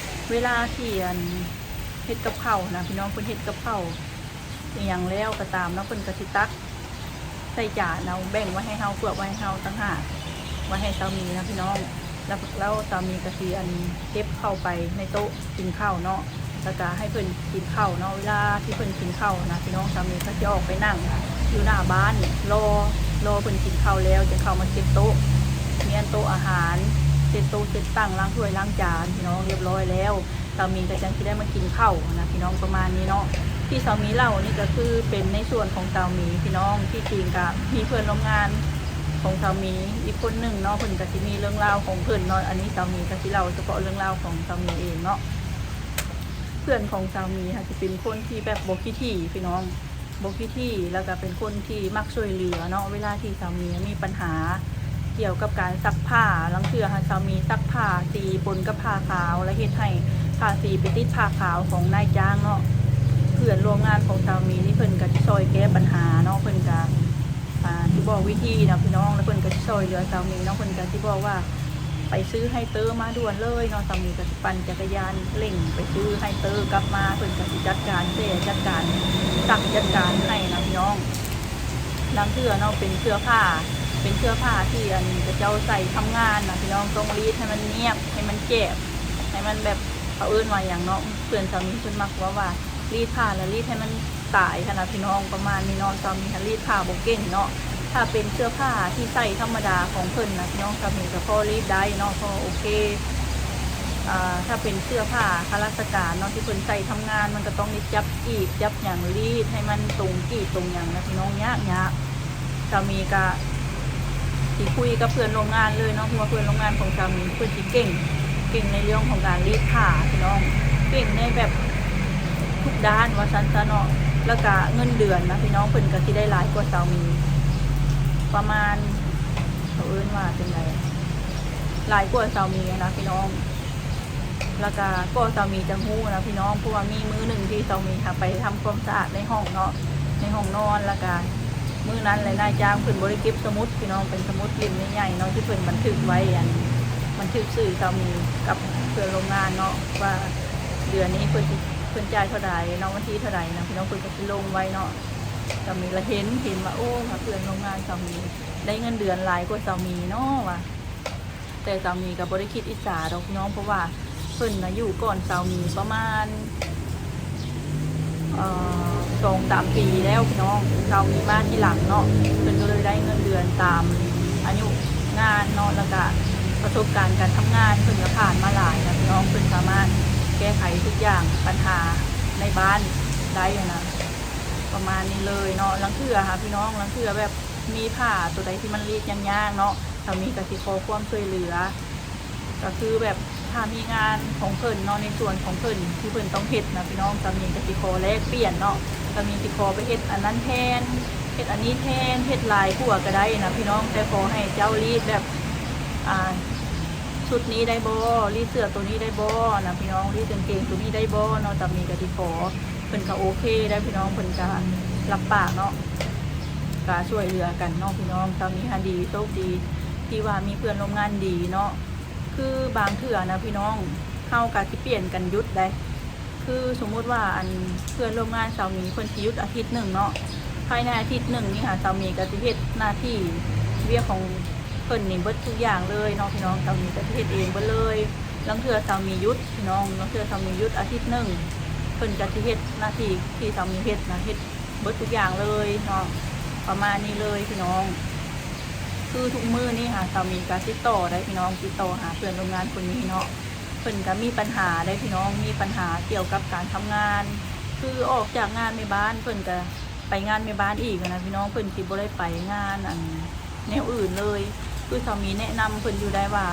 ເວລາທີ່ອັນເຮັດກັບເຂົ້າຫັ້ນນະພີ່ນ້ອງ ເພິ່ນເຮັດກັບເຂົ້າອີ່ຫຍັງແລ້ວກະຕາມເນາະ ເພິ່ນກະຊິຕັກໃສ່ຈານເອົາ ແບ່ງໄວ້ໃຫ້ເຮົາ ເຜືອກໄວ້ໃຫ້ເຮົາຕ່າງຫາກ ໄວ້ໃຫ້ສາມີນະພີ່ນ້ອງ. ແລ້ວ ແລ້ວສາມີກະຊິອັນເກັບເຂົ້າໄປໃນໂຕະກິນເຂົ້າເນາະ ແລ້ວກະໃຫ້ເພິ່ນກິນເຂົ້າເນາະ. ເວລາທີ່ເພິ່ນກິນເຂົ້ານະພີ່ນ້ອງ ສາມີກະຊິອອກໄປນັ່ງຢູ່ໜ້າບ້ານ ລໍ ລໍເພິ່ນກິນເຂົ້າແລ້ວ ຈຶ່ງເຂົ້າມາເຊັດໂຕະ ມ້ຽນໂຕະອາຫານ ເຊັດໂຕະເຊັດຕັ່ງ ລ້າງຖ້ວຍລ້າງຈານພີ່ນ້ອງ ຮຽບຮ້ອຍແລ້ວ ສາມີກະຈັ່ງຊິໄດ້ມາກິນເຂົ້ານະພີ່ນ້ອງ ປະມານນີ້ເນາະ. ທີ່ສາມີເລົ່ານີ້ກະຄືເປັນໃນສ່ວນຂອງສາມີພີ່ນ້ອງ ທີ່ຈິງກະມີເພື່ອນຮ່ວມງານຂອງສາມີອີກຄົນໜຶ່ງເນາະ ເພິ່ນກະຊິມີເລື່ອງລາວຂອງເພິ່ນເນາະ. ອັນນີ້ສາມີກະຊິເລົ່າສະເພາະເລື່ອງລາວຂອງສາມີເອງເນາະ. ເພື່ອນຂອງສາມີຫັ້ນຊິເປັນຄົນທີ່ແບບບໍ່ຂີ້ຖີ່ພີ່ນ້ອງ ບໍ່ຂີ້ຖີ່ ແລ້ວກະເປັນຄົນທີ່ມັກຊ່ວຍເຫຼືອເນາະ. ເວລາທີ່ສາມີມີບັນຫາກ່ຽວກັບການຊັກຜ້າ ລາງເທື່ອຫາກສາມີຊັກຜ້າສີປົນກັບຜ້າຂາວ ແລ້ວເຮັດໃຫ້ຜ້າສີໄປຕິດຜ້າຂາວຂອງນາຍຈ້າງເນາະ ເພື່ອນຮ່ວມງານຂອງສາມີນີ້ເພິ່ນກະຊິຊ່ອຍແກ້ບັນຫາເນາະ. ເພິ່ນກະ ອ່າ ຊິບອກວິທີນະພີ່ນ້ອງ ແລ້ວເພິ່ນກະຊິຊ່ອຍເຫຼືອສາມີເນາະ. ເພິ່ນກະຊິບອກວ່າ ໄປຊື້ໄຮເຕີມາດ່ວນເລີຍເນາະ ສາມີກະຊິປັ່ນຈັກກະຍານເລັ່ງໄປຊື້ໄຮເຕີກັບມາ ເພິ່ນກະຊິຈັດການແຊ່ ຈັດການຊັກ ຈັດການໃຫ້ນະພີ່ນ້ອງ. ລາງເທື່ອເນາະ ເປັນເສື້ອຜ້າ ເປັນເສື້ອຜ້າທີ່ອັນຂະເຈົ້າໃສ່ທຳງານນະພີ່ນ້ອງ ຕ້ອງລີດໃຫ້ມັນນຽບ ໃຫ້ມັນແຈບ ໃຫ້ມັນແບບ ເຂົາເອີ້ນວ່າຫຍັງເນາະ ເພື່ອນສາມີເພິ່ນມັກເວົ້າວ່າ ລີດຜ້າລະລີດໃຫ້ມັນຕາຍຫັ້ນນະພີ່ນ້ອງ ປະມານນີ້ເນາະ. ສາມີຫັ້ນລີດຜ້າບໍ່ເກັ່ງເນາະ ຖ້າເປັນເສື້ອຜ້າທີ່ໃສ່ທຳມະດາຂອງເພິ່ນນະພີ່ນ້ອງ ສາມີກະພໍລີດໄດ້ເນາະ ພໍໂອເຄ. ອ່າ ຖ້າເປັນເສື້ອຜ້າຂ້າລາຊະການເນາະ ທີ່ເພິ່ນໃສ່ທຳງານ ມັນກະຕ້ອງໄດ້ຈັບກີບຈັບຫຍັງ ລີດໃຫ້ມັນຕົງກີບຕົງຫຍັງນະພີ່ນ້ອງ ຍາກໆ. ສາມີກະຊິຄຸຍກັບເພື່ອນຮ່ວມງານເລີຍເນາະ ເພາະວ່າເພື່ອນຮ່ວມງານຂອງສາມີເພິ່ນຊິເກັ່ງ ເກັ່ງໃນເລື່ອງຂອງການລີດຜ້າພີ່ນ້ອງ ເກັ່ງໃນແບບທຸກດ້ານວ່າຊັ້ນຊະເນາະ. ແລ້ວກະເງິນເດືອນນະພີ່ນ້ອງ ເພິ່ນກະຊິໄດ້ຫຼາຍກວ່າສາມີ ປະມານ ເຂົາເອີ້ນວ່າຈັ່ງໃດ ຫຼາຍກວ່າສາມີຫັ້ນນະພີ່ນ້ອງ. ແລ້ວກະ ກໍສາມີຈັ່ງຮູ້ນະພີ່ນ້ອງ ເພາະວ່າມີມື້ໜຶ່ງທີ່ສາມີຫາໄປທຳຄວາມສະອາດໃນຫ້ອງເນາະ ໃນຫ້ອງນອນ ແລ້ວກະມື້ນັ້ນແຫຼະ ນາຍຈ້າງເພິ່ນບໍ່ໄດ້ເກັບສະໝຸດພີ່ນ້ອງ ເປັນສະໝຸດເຫຼັ້ມໃຫຍ່ໆເນາະ ທີ່ເພິ່ນບັນທຶກໄວ້ອັນ ບັນທຶກຊື່ສາວໝີກັບເພື່ອນຮ່ວມງານເນາະ ວ່າເດືອນນີ້ເພິ່ນຊິ ເພິ່ນຈ່າຍເທົ່າໃດເນາະ ວັນທີເທົ່າໃດນະ ພີ່ນ້ອງ. ເພິ່ນກໍຊິລົງໄວ້ເນາະ. ສາວໝີລະເຫັນ ເຫັນວ່າ ໂອ້ ວ່າເພື່ອນຮ່ວມງານສາວໝີໄດ້ເງິນເດືອນຫຼາຍກວ່າສາວໝີເນາະວ່າ. ແຕ່ສາວໝີກໍບໍ່ໄດ້ຄິດອິດສາດອກພີ່ນ້ອງ ເພາະວ່າເພິ່ນນະຢູ່ກ່ອນສາວໝີປະມານ ເອີ ສອງສາມປີແລ້ວພີ່ນ້ອງ. ສາວໝີມາທີຫຼັງເນາະ ເພິ່ນກໍເລີຍໄດ້ເງິນເດືອນຕາມອາຍຸງານເນາະ ແລ້ວກະປະສົບການການທຳງານເພິ່ນກໍຜ່ານມາຫຼາຍນະພີ່ນ້ອງ. ເພິ່ນສາມາດແກ້ໄຂທຸກຢ່າງ ປັນຫາໃນບ້ານໄດ້ຫັ້ນນະ ປະມານນີ້ເລີຍເນາະ. ລາງເທື່ອຫາພີ່ນ້ອງ ລາງເທື່ອແບບມີຜ້າໂຕໃດທີ່ມັນລີດຍາກໆເນາະ ສາວໝີກໍຊິຂໍຄວາມຊ່ວຍເຫຼືອ. ກໍຄືແບບຖ້າມີງານຂອງເພິ່ນເນາະ ໃນສ່ວນຂອງເພິ່ນທີ່ເພິ່ນຕ້ອງເຮັດນະພີ່ນ້ອງ ສາວໝີກໍຊິຂໍແລກປ່ຽນເນາະ. ສາວໝີຊິຂໍໄປເຮັດອັນນັ້ນແທນ ເຮັດອັນນີ້ແທນ ເຮັດຫຼາຍກວ່າກໍໄດ້ນະພີ່ນ້ອງ ແຕ່ຂໍໃຫ້ເຈົ້າລີດແບບ ອ່າ ຊຸດນີ້ໄດ້ບໍ່ ລີດເສື້ອໂຕນີ້ໄດ້ບໍ່ນະພີ່ນ້ອງ ລີດກາງເກງໂຕນີ້ໄດ້ບໍ່ເນາະ. ສາວໝີກໍຊິຂໍ ເພິ່ນກໍໂອເຄໄດ໋ພີ່ນ້ອງ ເພິ່ນກໍຮັບປາກເນາະ ກໍຊ່ວຍເຫຼືອກັນເນາະພີ່ນ້ອງ. ສາວໝີຫັ້ນດີ ໂຊກດີທີ່ວ່າມີເພື່ອນຮ່ວມງານດີເນາະ. ຄືບາງເທື່ອນະພີ່ນ້ອງ ເຮົາກໍຊິປ່ຽນກັນຢຸດໄດ໋. ຄືສົມມຸດວ່າ ອັນ ເພື່ອນຮ່ວມງານສາວໝີເພິ່ນຊິຢຸດອາທິດໜຶ່ງເນາະ ພາຍໃນອາທິດໜຶ່ງນີ້ຫາ ສາວໝີກໍຊິເຮັດໜ້າທີ່ວຽກຂອງເພິ່ນນີ້ເບິດທຸກຢ່າງເລີຍເນາະພີ່ນ້ອງ. ສາວໝີກໍຊິເຮັດເອງເບິດເລີຍ. ລາງເທື່ອສາວໝີຢຸດພີ່ນ້ອງ ລາງເທື່ອສາວໝີຢຸດອາທິດໜຶ່ງ ເພິ່ນກໍຊິເຮັດໜ້າທີ່ທີ່ສາວໝີເຮັດນະ ເຮັດເບິດທຸກຢ່າງເລີຍເນາະ ປະມານນີ້ເລີຍພີ່ນ້ອງ. ຄືທຸກມື້ນີ້ຫາ ສາວໝີກໍຕິດຕໍ່ໄດ໋ພີ່ນ້ອງ ຕິດຕໍ່ຫາເພື່ອນຮ່ວມງານຄົນນີ້ເນາະ. ເພິ່ນກໍມີບັນຫາໄດ໋ພີ່ນ້ອງ ມີບັນຫາກ່ຽວກັບການທຳງານ ຄືອອກຈາກງານແມ່ບ້ານ ເພິ່ນກໍໄປງານແມ່ບ້ານອີກນະພີ່ນ້ອງ. ເພິ່ນຊິບໍ່ໄດ້ໄປງານອັນ ແນວອື່ນເລີຍ. ຄືສາວໝີແນະນຳເພິ່ນຢູ່ໄດ໋ວ່າ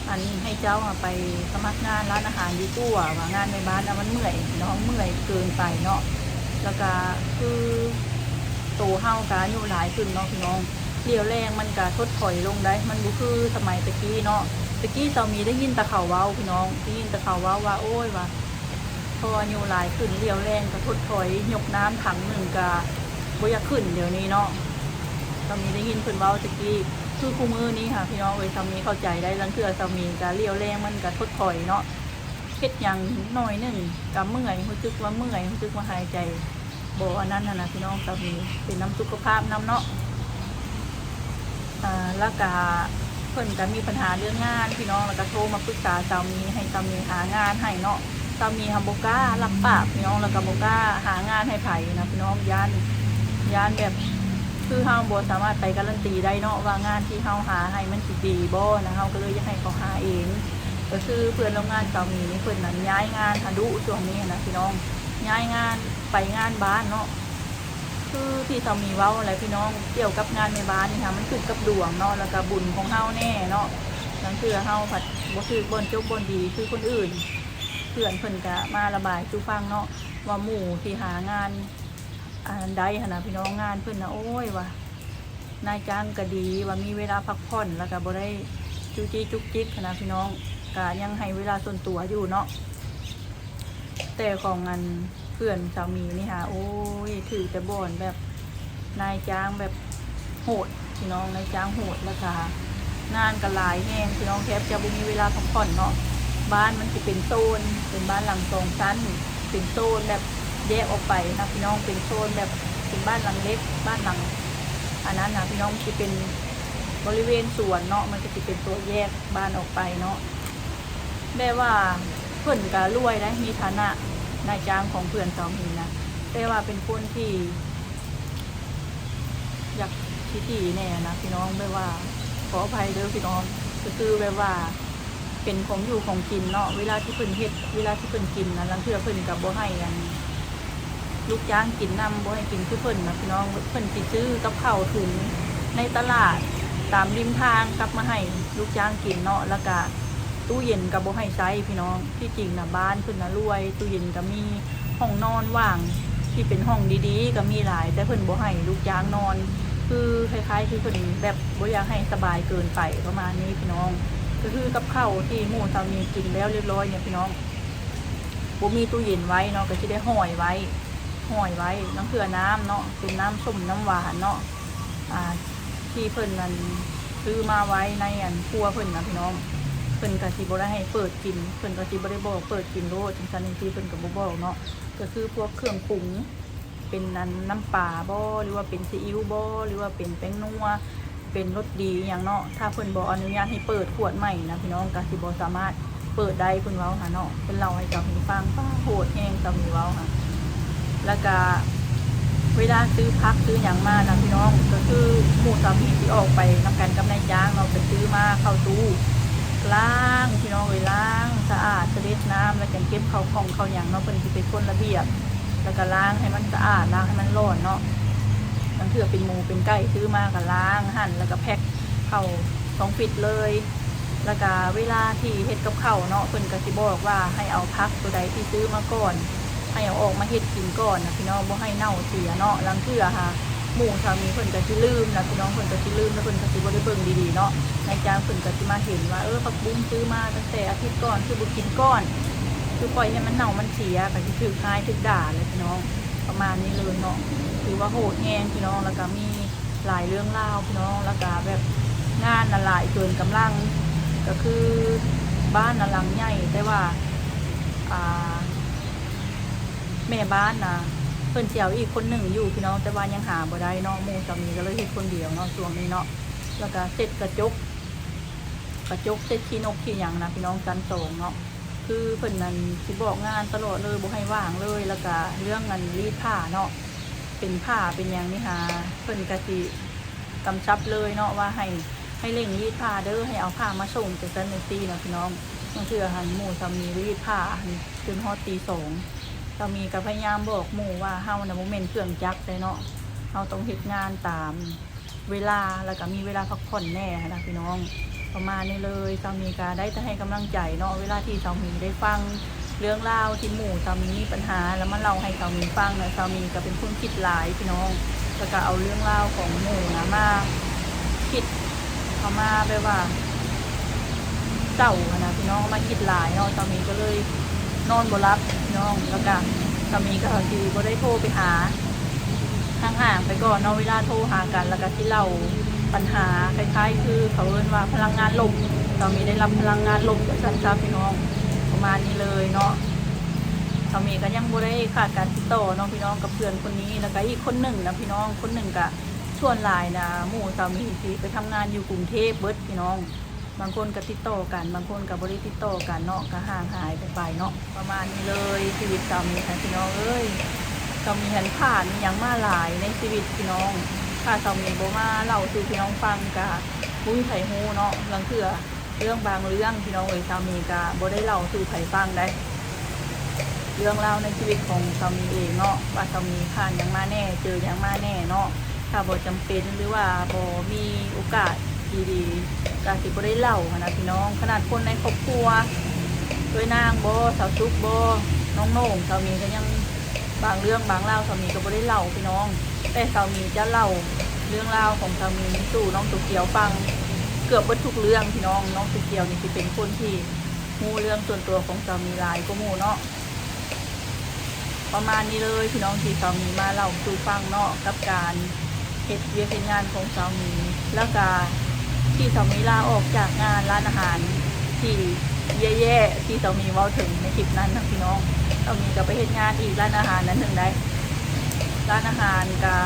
ອັນ ໃຫ້ເຈົ້າອະໄປສະໝັກງານຮ້ານອາຫານດີກວ່າ ວ່າງານແມ່ບ້ານນະມັນເມື່ອຍເນາະ ເມື່ອຍເກີນໄປເນາະ. ແລ້ວກະຄືໂຕເຮົາກະອາຍຸຫຼາຍຂຶ້ນເນາະພີ່ນ້ອງ ຫຼຽວແລງມັນກະຖົດຖອຍລົງໄດ໋ ມັນບໍ່ຄືສະໄໝແຕ່ກີ້ເນາະ. ແຕ່ກີ້ສາວໝີໄດ້ຍິນແຕ່ເຂົາເວົ້າພີ່ນ້ອງ ໄດ້ຍິນແຕ່ເຂົາເວົ້າວ່າ ໂອ້ຍ ວ່າ ພໍອາຍຸຫຼາຍຂຶ້ນ ຫຼຽວແລງກໍທົດຖອຍ ຍົກນ້ຳຖັງໜຶ່ງກໍບໍ່ຢາກຂຶ້ນດຽວນີ້ເນາະ. ສາມີໄດ້ຍິນເພິ່ນເວົ້າແຕ່ກີ້ ຄືຄູ່ມື້ນີ້ຫາພີ່ນ້ອງເອີຍ ສາມີເຂົ້າໃຈໄດ້ ລາງເທື່ອສາມີກໍຫຼຽວແລງມັນກໍທົດຖອຍເນາະ ເຮັດຫຍັງໜ້ອຍໜຶ່ງກໍເມື່ອຍ ຮູ້ສຶກວ່າເມື່ອຍ ຮູ້ສຶກວ່າຫາຍໃຈບໍ່ອັນນັ້ນຫັ້ນນະພີ່ນ້ອງ. ສາມີເປັນນຳສຸຂະພາບນຳເນາະ. ອ່າ ແລ້ວກະເພິ່ນກະມີບັນຫາເລື່ອງງານພີ່ນ້ອງ ແລ້ວກະໂທມາປຶກສາສາມີ ໃຫ້ສາມີຫາງານໃຫ້ເນາະ. ສາມີຫັ້ນບໍ່ກ້າຮັບປາກພີ່ນ້ອງ ແລ້ວກະບໍ່ກ້າຫາງານໃຫ້ໃຜນະພີ່ນ້ອງ ຢ້ານ ຢ້ານແບບ ຄືເຮົາບໍ່ສາມາດໄປກາຣັນຕີໄດ້ເນາະ ວ່າງານທີ່ເຮົາຫາໃຫ້ມັນຊິດີບໍ່ນະ ເຮົາກໍເລີຍຢາກໃຫ້ເຂົາຫາເອງ. ກໍຄືເພື່ອນຮ່ວມງານສາມີນີ້ ເພິ່ນນັ້ນຍ້າຍງານຫາດຸຊ່ວງນີ້ນະພີ່ນ້ອງ ຍ້າຍງານໄປງານບ້ານເນາະ. ຄືທີ່ສາມີເວົ້າຫັ້ນແຫຼະພີ່ນ້ອງ ກ່ຽວກັບງານແມ່ບ້ານນີ້ຫາ ມັນຂຶ້ນກັບດວງເນາະ ແລ້ວກະບຸນຂອງເຮົາແດ່ເນາະ. ລາງເທື່ອເຮົາພັດບໍ່ຖືກບ່ອນຈົບບ່ອນດີຄືຄົນອື່ນ. ເພື່ອນເພິ່ນກະມາລະບາຍສູ່ຟັງເນາະ ວ່າໝູ່ທີ່ຫາງານ ອັນໃດຫັ້ນນະພີ່ນ້ອງ ງານເພິ່ນນະ ໂອ້ຍ ວ່ານາຍຈ້າງກະດີ ວ່າມີເວລາພັກຜ່ອນ ແລ້ວກະບໍ່ໄດ້ຈູ້ຈີ້ຈຸກຈິກຫັ້ນນະພີ່ນ້ອງ ກະຍັງໃຫ້ເວລາສ່ວນຕົວຢູ່ເນາະ. ແຕ່ຂອງອັນເພື່ອນສາມີນີ້ຫາ ໂອ້ຍ ຖືກແຕ່ບ່ອນແບບ ນາຍຈ້າງແບບໂຫດພີ່ນ້ອງ ນາຍຈ້າງໂຫດ ແລ້ວກະງານກະຫຼາຍແຮງພີ່ນ້ອງ ແທບຈະບໍ່ມີເວລາພັກຜ່ອນເນາະ. ບ້ານມັນຊິເປັນໂຊນ ເປັນບ້ານຫຼັງສອງຊັ້ນ ເປັນໂຊນແບບແຍກອອກໄປນະພີ່ນ້ອງ ເປັນໂຊນແບບ ເປັນບ້ານຫຼັງເລັກ ບ້ານຫຼັງອັນນັ້ນນະພີ່ນ້ອງ ຊິເປັນບໍລິເວນສວນເນາະ ມັນກໍຊິເປັນຕົວແຍກບ້ານອອກໄປເນາະ. ແບບວ່າເພິ່ນກະລວຍໄດ໋ ມີຖານະ ນາຍຈ້າງຂອງເພື່ອນສາມີນະ ແຕ່ວ່າເປັນຄົນທີ່ ຢາກຂີ້ຖີ່ແດ່ນະພີ່ນ້ອງ ແບບວ່າ ຂໍອະໄພເດີພີ່ນ້ອງ ກໍຄືແບບວ່າເປັນຂອງຢູ່ຂອງກິນເນາະ ເວລາທີ່ເພິ່ນເຮັດ ເວລາທີ່ເພິ່ນກິນນະ ລາງເທື່ອເພິ່ນກໍບໍ່ໃຫ້ອັນລູກຈ້າງກິນນຳ ບໍ່ໃຫ້ກິນຄືເພິ່ນນະພີ່ນ້ອງ. ເພິ່ນຊິຊື້ກັບເຂົ້າຖົງໃນຕະຫຼາດຕາມລິມທາງກັບມາໃຫ້ລູກຈ້າງກິນເນາະ ແລ້ວກະຕູ້ເຢັນກໍບໍ່ໃຫ້ໃຊ້ພີ່ນ້ອງ. ທີ່ຈິງນະ ບ້ານເພິ່ນນະລວຍ ຕູ້ເຢັນກໍມີ ຫ້ອງນອນຫວ່າງທີ່ເປັນຫ້ອງດີໆກໍມີຫຼາຍ ແຕ່ເພິ່ນບໍ່ໃຫ້ລູກຈ້າງນອນ ຄືຄ້າຍໆຄືເພິ່ນແບບບໍ່ຢາກໃຫ້ສະບາຍເກີນໄປປະມານນີ້ພີ່ນ້ອງ. ກໍຄືກັບເຂົ້າທີ່ໝູ່ສາມີກິນແລ້ວລຽບຮ້ອຍນີ້ພີ່ນ້ອງ ບໍ່ມີຕູ້ເຢັນໄວ້ເນາະ ກໍຊິໄດ້ຫ້ອຍໄວ້ ຫ້ອຍໄວ້ ລາງເທື່ອນ້ຳເນາະ ເປັນນ້ຳສົ້ມນ້ຳຫວານເນາະ ອ່າ ທີ່ເພິ່ນອັນຊື້ມາໄວ້ໃນອັນຄົວເພິ່ນນະພີ່ນ້ອງ. ເພິ່ນກະຊິບໍ່ໄດ້ໃຫ້ເປີດກິນ ເພິ່ນກະຊິບໍ່ໄດ້ບອກເປີດກິນໂລດ ຈັ່ງຊັ້ນຈັ່ງຊີ້ ເພິ່ນກະບໍ່ບອກເນາະ. ກະຄືພວກເຄື່ອງປຸງ ເປັນອັນ ນ້ຳປາບໍ ຫຼືວ່າເປັນຊີອິ້ວບໍ ຫຼືວ່າເປັນແປ້ງນົວ ເປັນລົດດີອີ່ຫຍັງເນາະ ຖ້າເພິ່ນບໍ່ອະນຸຍາດໃຫ້ເປີດຂວດໃໝ່ນະພີ່ນ້ອງ ກະຊິບໍ່ສາມາດເປີດໄດ້ ເພິ່ນເວົ້າຫັ້ນເນາະ. ເພິ່ນເລົ່າໃຫ້ສາວມີຟັງ ປ້າ ໂຫດແຮງ ສາວມີເວົ້າຫັ້ນ. ແລ້ວກະເວລາຊື້ຜັກຊື້ຫຍັງມານະພີ່ນ້ອງ ກະຄືໝູ່ສາວມີຊິອອກໄປນຳກັນກັບນາຍຈ້າງເນາະ ໄປຊື້ມາເຂົ້າຕູ້ ລ້າງພີ່ນ້ອງເອີຍ ລ້າງສະອາດ ສະເດັດນ້ຳ ແລ້ວຈັ່ງເກັບເຂົ້າກ່ອງເຂົ້າຫຍັງເນາະ. ເພິ່ນຊິເປັນຄົນລະບຽບ ແລ້ວກະລ້າງໃຫ້ມັນສະອາດ ລ້າງໃຫ້ມັນຫຼອນເນາະ. ລາງເທື່ອເປັນໝູເປັນໄກ່ຊື້ມາກະລ້າງຫັ້ນ ແລ້ວກະແພັກເຂົ້າຊອງປິດເລີຍ. ແລ້ວກະເວລາທີ່ເຮັດກັບເຂົ້າເນາະ ເພິ່ນກະຊິບອກວ່າໃຫ້ເອົາຜັກໂຕໃດທີ່ຊື້ມາກ່ອນ ໃຫ້ເອົາອອກມາເຮັດກິນກ່ອນນະພີ່ນ້ອງ ບໍ່ໃຫ້ເນົ່າເສຍເນາະ. ລາງເທື່ອຫາ ໝູ່ສາວມີເພິ່ນກະຊິລືມນະພີ່ນ້ອງ ເພິ່ນກະຊິລືມ ແລ້ວເພິ່ນກະຊິບໍ່ໄດ້ເບິ່ງດີໆເນາະ. ນາຍຈ້າງເພິ່ນກະຊິມາເຫັນວ່າ ເອີ ຜັກບຸ້ງຊື້ມາຕັ້ງແຕ່ອາທິດກ່ອນ ຄືບໍ່ກິນກ່ອນ ຄືປ່ອຍໃຫ້ມັນເນົ່າມັນເສຍ ກະຊິຖືກຮ້າຍຖືກດ່າແຫຼະພີ່ນ້ອງ ປະມານນີ້ເລີຍເນາະ. ຖືວ່າໂຫດແຮງພີ່ນ້ອງ ແລ້ວກະມີຫຼາຍເລື່ອງລາວພີ່ນ້ອງ ແລ້ວກະແບບງານນະຫຼາຍເກີນກຳລັງ ກະຄືບ້ານນະຫຼັງໃຫຍ່ ແຕ່ວ່າ ອ່າ ແມ່ບ້ານນະ ເພິ່ນຊິເອົາອີກຄົນໜຶ່ງຢູ່ພີ່ນ້ອງ ແຕ່ວ່າຍັງຫາບໍ່ໄດ້ເນາະ ໝູ່ສາມີກະເລີຍເຮັດຄົນດຽວເນາະ ຊ່ວງນີ້ເນາະ. ແລ້ວກະເຊັດກະຈົກ ກະຈົກເຊັດຂີ້ນົກຂີ້ຫຍັງນະພີ່ນ້ອງ ຊັ້ນສອງເນາະ ຄືເພິ່ນນັ້ນຊິບອກງານຕະຫຼອດເລີຍ ບໍ່ໃຫ້ວ່າງເລີຍ. ແລ້ວກະເລື່ອງອັນລີດຜ້າເນາະ ເປັນຜ້າເປັນຫຍັງນີ້ຫາ ເພິ່ນກະຊິກຳຊັບເລີຍເນາະ ວ່າໃຫ້ ໃຫ້ເລັ່ງລີດຜ້າເດີ ໃຫ້ເອົາຜ້າມາສົ່ງ ຈັ່ງຊັ້ນຈັ່ງຊີ້ນະພີ່ນ້ອງ. ບາງເທື່ອຫັ້ນໝູ່ສາມີລີດຜ້າຫັ້ນ ຈົນຮອດຕີສອງ ສາມີກະພະຍາຍາມບອກໝູ່ວ່າ ເຮົານະບໍ່ແມ່ນເຄື່ອງຈັກໃດເນາະ ເຮົາຕ້ອງເຮັດງານຕາມເວລາ ແລ້ວກະມີເວລາພັກຜ່ອນແດ່ຫັ້ນນະພີ່ນ້ອງ ປະມານນີ້ເລີຍ. ສາມີກະໄດ້ແຕ່ໃຫ້ກຳລັງໃຈເນາະ ເວລາທີ່ສາມີໄດ້ຟັງເລື່ອງລາວທີ່ໝູ່ສາມີມີປັນຫາ ແລ້ວມາເລົ່າໃຫ້ສາມີຟັງນະ ສາມີກະເປັນຄົນຄິດຫຼາຍພີ່ນ້ອງ ແລ້ວກະເອົາເລື່ອງລາວຂອງໝູ່ນະມາຄິດ ເອົາມາແບບວ່າເສົ້າຫັ້ນນະພີ່ນ້ອງ ມາຄິດຫຼາຍເນາະ ສາມີກະເລີຍນອນບໍ່ຫຼັບພີ່ນ້ອງ. ແລ້ວກະສາມີກະຊິບໍ່ໄດ້ໂທໄປຫາ ຫ່າງໆໄປກ່ອນເນາະ ເວລາໂທຫາກັນ ແລ້ວກະຊິເລົ່າປັນຫາ ຄ້າຍໆຄືເຂົາເອີ້ນວ່າພະລັງງານລົບ ສາມີໄດ້ຮັບພະລັງງານລົບວ່າຊັ້ນຊະພີ່ນ້ອງ ປະມານນີ້ເລີຍເນາະ. ສາມີກະຍັງບໍ່ໄດ້ຂາດການຕິດຕໍ່ເນາະພີ່ນ້ອງ ກັບເພື່ອນຄົນນີ້ ແລ້ວກະອີກຄົນໜຶ່ງນະພີ່ນ້ອງ ຄົນໜຶ່ງກະ ສ່ວນຫຼາຍນະ ໝູ່ສາມີຊິໄປທຳງານຢູ່ກຸງເທບເບິດພີ່ນ້ອງ ບາງຄົນກະຕິດຕໍ່ກັນ ບາງຄົນກະບໍ່ໄດ້ຕິດຕໍ່ກັນເນາະ ກະຫ່າງຫາຍກັນໄປເນາະ ປະມານນີ້ເລີຍ. ຊີວິດສາມີຫັ້ນພີ່ນ້ອງເອີຍ ສາມີຫັ້ນຜ່ານອີ່ຫຍັງມາຫຼາຍໃນຊີວິດພີ່ນ້ອງ ຖ້າສາມີບໍ່ມາເລົ່າສູ່ພີ່ນ້ອງຟັງກະບໍ່ມີໃຜຮູ້ເນາະ. ລາງເທື່ອເລື່ອງບາງເລື່ອງພີ່ນ້ອງເອີຍ ສາມີກະບໍ່ໄດ້ເລົ່າສູ່ໃຜຟັງໃດ ເລື່ອງລາວໃນຊີວິດຂອງສາມີເອງເນາະ ວ່າສາມີຜ່ານຫຍັງມາແນ່ ເຈີຫຍັງມາແນ່ເນາະ. ຖ້າບໍ່ຈຳເປັນ ຫຼືວ່າບໍ່ມີໂອກາດດີໆ ກະຊິບໍ່ໄດ້ເລົ່າຫັ້ນນະພີ່ນ້ອງ. ຂະໜາດຄົນໃນຄອບຄົວ ເອື້ອຍນາງບໍ ສາວສຸກບໍ ນ້ອງໂໜ່ງ ສາມີກະຍັງ ບາງເລື່ອງບາງລາວສາມີກະບໍ່ໄດ້ເລົ່າພີ່ນ້ອງ ແຕ່ສາມີຈະເລົ່າເລື່ອງລາວຂອງສາມີສູ່ນ້ອງໂຕກຽວຟັງ ເກືອບເບິດທຸກເລື່ອງພີ່ນ້ອງ. ນ້ອງໂຕກຽວນີ້ຊິເປັນຄົນທີ່ຮູ້ເລື່ອງສ່ວນຕົວຂອງສາມີຫຼາຍກວ່າໝູ່ເນາະ. ປະມານນີ້ເລີຍພີ່ນ້ອງ ທີ່ສາມີມາເລົ່າສູ່ຟັງເນາະ ກັບການເຮັດວຽກເຮັດງານຂອງສາມີ ແລ້ວກະທີ່ສາມີລາອອກຈາກງານຮ້ານອາຫານທີ່ແຍ່ໆ ທີ່ສາມີເວົ້າເຖິງໃນຄລິບນັ້ນນະພີ່ນ້ອງ. ສາມີກະໄປເຮັດງານອີກຮ້ານອາຫານນັ້ນໜຶ່ງໃດ ຮ້ານອາຫານກະ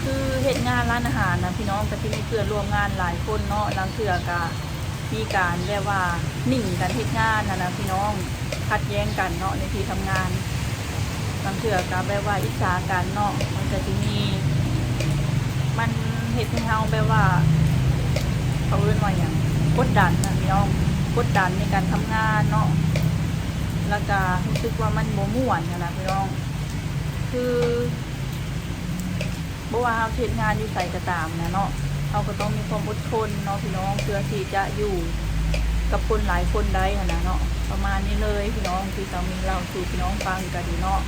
ຄືເຮັດງານຮ້ານອາຫານນະພີ່ນ້ອງ ກະຊິມີເພື່ອນຮ່ວມງານຫຼາຍຄົນເນາະ ລາງເທື່ອກະ ມີການແບບວ່າໜິ່ງກັນເຮັດງານຫັ້ນນະພີ່ນ້ອງ ຂັດແຍ່ງກັນເນາະໃນທີ່ທຳງານ ບາງເທື່ອກະແບບວ່າອິດສາກັນເນາະ ມັນກະຊິມີ ມັນເຮັດໃຫ້ເຮົາແບບວ່າ ເຂົາເອີ້ນວ່າຫຍັງ ກົດດັນນະພີ່ນ້ອງ ກົດດັນໃນການທຳງານເນາະ ແລ້ວກະຮູ້ສຶກວ່າມັນບໍ່ມ່ວນຫັ້ນນະພີ່ນ້ອງ ຄື ບໍ່ວ່າເຮົາຊິເຮັດງານຢູ່ໃສກະຕາມນະເນາະ ເຮົາກະຕ້ອງມີຄວາມອົດທົນເນາະພີ່ນ້ອງ ເພື່ອທີ່ຈະຢູ່ກັບຄົນຫຼາຍຄົນໄດ້ຫັ້ນນະເນາະ. ປະມານນີ້ເລີຍພີ່ນ້ອງ ທີ່ສາມີເລົ່າສູ່ພີ່ນ້ອງຟັງກະດີເນາະ.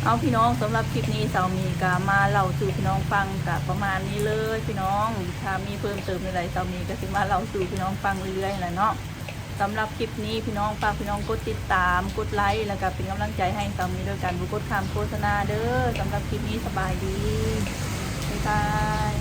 ເອົາພີ່ນ້ອງ ສຳລັບຄລິບນີ້ສາມີກະມາເລົ່າສູ່ພີ່ນ້ອງຟັງກະປະມານນີ້ເລີຍພີ່ນ້ອງ ຖ້າມີເພີ່ມເຕີມແນວໃດ ສາມີກະຊິມາເລົ່າສູ່ພີ່ນ້ອງຟັງເລື້ອຍໆຫັ້ນແຫຼະເນາະ. ສຳລັບຄລິບນີ້ພີ່ນ້ອງ ຝາກພີ່ນ້ອງກົດຕິດຕາມ ກົດໄລ ແລ້ວກະເປັນກຳລັງໃຈໃຫ້ສາມີໂດຍການບໍ່ກົດຂ້າມໂຄສະນາເດີ. ສຳລັບຄລິບນີ້ສະບາຍດີ ບາຍບາຍ.